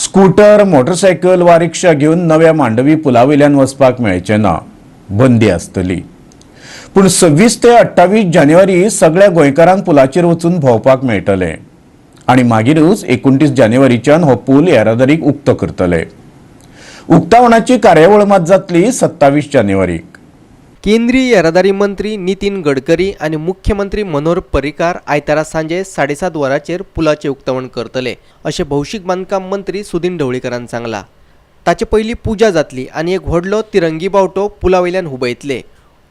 Scooter, motorcycle वा रिक्षा घेवन नव्या मांडवी पुला वयल्यान वचपाक मेळचें ना, बंदी आसतली. पूण 26 ते 28 जानेवारी सगळ्या गोंयकारांक पुलाचेर वचून भोंवपाक मेळटलें आनी मागीरूच 29 जानेवारीच्यान हो पूल येरादारीक उक्तो करतले. उक्तावणाची कार्यावळ मात जातली 27 जानेवारीक. केंद्रीय येरादारी मंत्री नितीन गडकरी आनी मुख्यमंत्री मनोहर पर्रीकार आयतारा सांजे 7:30 वरांचेर पुलाचें उक्तावण करतले अशें भौशीक बांदकाम मंत्री सुदिन ढवळीकरान सांगलां. ताचे पयलीं पुजा जातली आनी एक व्हडलो तिरंगी बावटो पुला वयल्यान हुबयतले.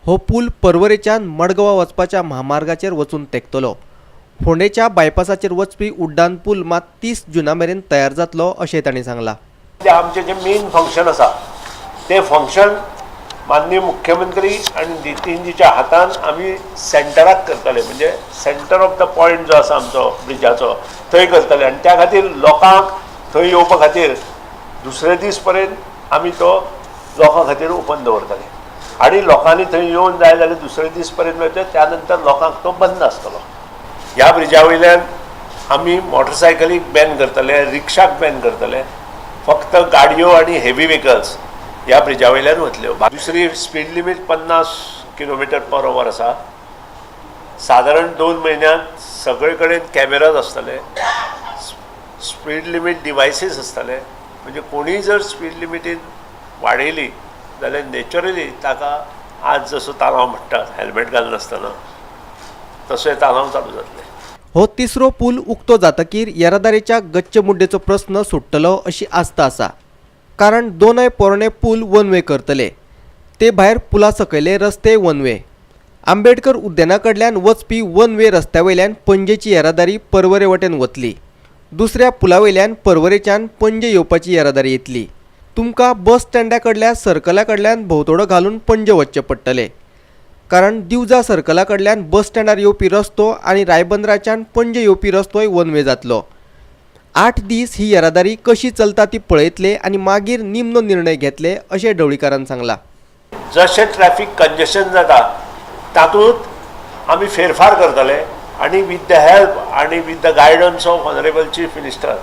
हो पूल पर्वरेच्यान मडगांवा वचपाच्या म्हामार्गाचेर वचून तेंकतलो. फोंडेच्या बायपासाचेर वचपी उड्डाण पूल मात 30 जुना मेरेन तयार जातलो अशें तांणी सांगलां. आमचें जें मेन फंक्शन आसा तें फंक्शन माननीय मुख्यमंत्री आनी नितीनजीच्या हातान आमी सेंटराक करतले, म्हणजे सेंटर ऑफ the point जो आसा आमचो ब्रिजाचो थंय करतले आनी त्या खातीर लोकांक थंय येवपा खातीर दुसरे दीस पर्यंत आमी तो लोकां खातीर ओपन दवरतले आनी लोकांनी थंय येवन जाय जाल्यार दुसरे दीस पर्यंत मेळटले, त्या नंतर लोकांक तो बंद आसतलो. ह्या ब्रिजा वयल्यान आमी मोटरसायकलीक बॅन करतले, रिक्षाक बॅन करतले, फक्त गाडयो आनी हेवी व्हेकल्स ह्या ब्रिजा वयल्यान वतल्यो. दुसरी स्पीड लिमीट 50 किलोमिटर पर वर आसा. सादारण 2 म्हयन्यांत सगळे कडेन कॅमेराज आसतले, स्पीड लिमीट डिवायसीस आसतले, म्हणजे कोणीय जर स्पीड लिमिटीन वाडयली जाल्यार नॅचरली ताका आज जसो तालांव म्हणटात हेल्मेट घालनासतना तशें तालांव चालू जातलें. हो तिसरो पूल उक्तो जातकीर येरादारीच्या गच्च मुड्डेचो प्रस्न सुट्टलो अशी आस्त आसा, कारण दोनय पोरणे पूल वन वे करतले. ते भायर पुला सकयले रस्ते वन वे. आंबेडकर उद्याना कडल्यान वचपी वन वे रस्त्या वयल्यान पणजेची येरादारी पर्वरे वटेन वतली. दुसऱ्या पुला वयल्यान पर्वरेच्यान पणजे येवपाची येरादारी येतली. तुमकां बस स्टँडा कडल्या सर्कला कडल्यान भोंवतडो घालून पणजे वचचें पडटलें, कारण दिवजा सर्कला कडल्यान बस स्टँडार येवपी रस्तो आनी रायबंदराच्यान पणजे येवपी रस्तोय वन वे जातलो. 8 दीस ही येरादारी कशी चलता ती पळयतले आनी मागीर निमणो निर्णय घेतले अशें ढवळीकारान सांगलां. जशें ट्रॅफिक कंजेशन जाता तातूंत आमी फेरफार करतले आनी विथ the help आनी with the guidance of honourable chief minister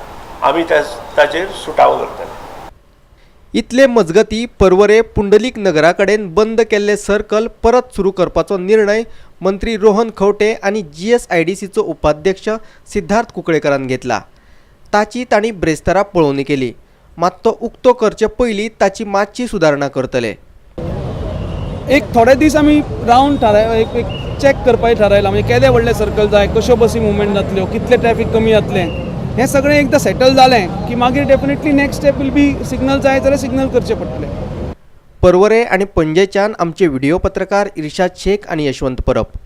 आमी ताचेर सुटावो करतले. इतले मजगती पर्वरे पुंडलीक नगरा कडेन बंद केल्ले सर्कल परत सुरू करपाचो निर्णय मंत्री रोहन खंवटे आनी जीएसआयडीसीचो उपाध्यक्ष सिद्धार्थ कुंकळेकरान घेतला. ताची तांणी ब्रेस्तारा पळोवणी केली, मात तो उक्तो करचे पयलीं ताची मातशी सुदारणा करतले. एक थोडे दीस आमी रावंड थाराय एक चॅक करपाचें थारायलां, म्हणजे केदे व्हडलें सर्कल जाय, कश्यो बसी मुवमेंट जातल्यो, कितलें ट्रॅफीक कमी जातलें, हें सगळें एकदां सेटल जालें की मागीर definitely next step will be signal जाय जाल्यार सिग्नल करचे पडटले. पर्वरे आनी पणजेच्यान आमचे व्हिडिओ पत्रकार इर्शाद शेख आनी यशवंत परब.